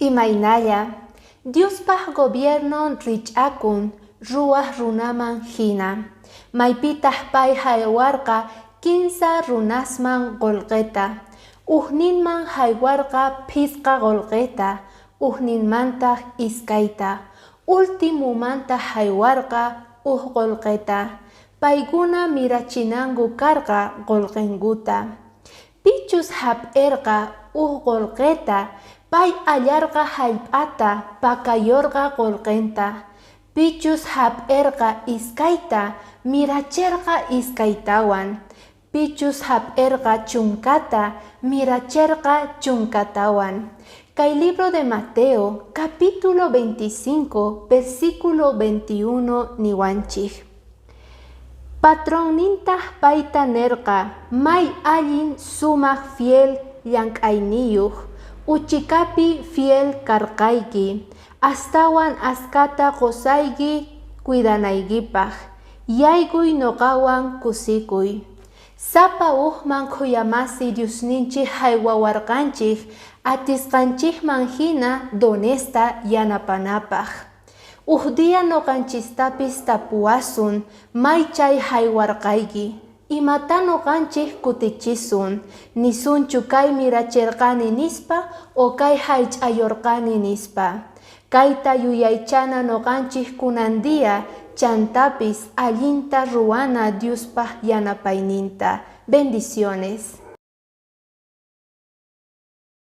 Imaynalla, Diospaj gobiernon rich'akun ruwaj runaman jina, maypitaj pay jaywarqa kinsa runasman qolqeta. Ujninman jaywarqa phisqa qolqeta, ujninmantaj iskayta, ultimomantaj jaywarqa uj qolqeta. Paykuna mirachinanku karqa qolqenkuta. Pichus jap'erqa uj qolqeta, pay allarqa jallp'ata, pakayorqa qolqenta. Pichus jap'erqa iskayta, miracherqa iskaytawan. Pichus jap'erqa chunkata, miracherqa chunkatawan. Kay libro de Mateo, capítulo 25, versículo 21 niwanchik. Patronnintaj payta nerqa, May allin sumaj fiel llank'ayniyoj, uchikapi fiel karqayki, astawan askata qosayki cuidanaykipaj. Yaykuy noqawan kusikuy. Sapa ujman khuyamasi Diosninchik jaywawarqanchik atisqanchikman jina donesta yanapanapaj. Uj día noqanchistapis tapuwasun may chay jaywarqayki. Imata noqanchik kutichisun, nisunchu kay miracherqani nispa o kay jaych'ayorqani nispa. Kayta yuyaychana noqanchik kunan día chantapis allinta ruwana Diospaj yanapayninta. Bendiciones.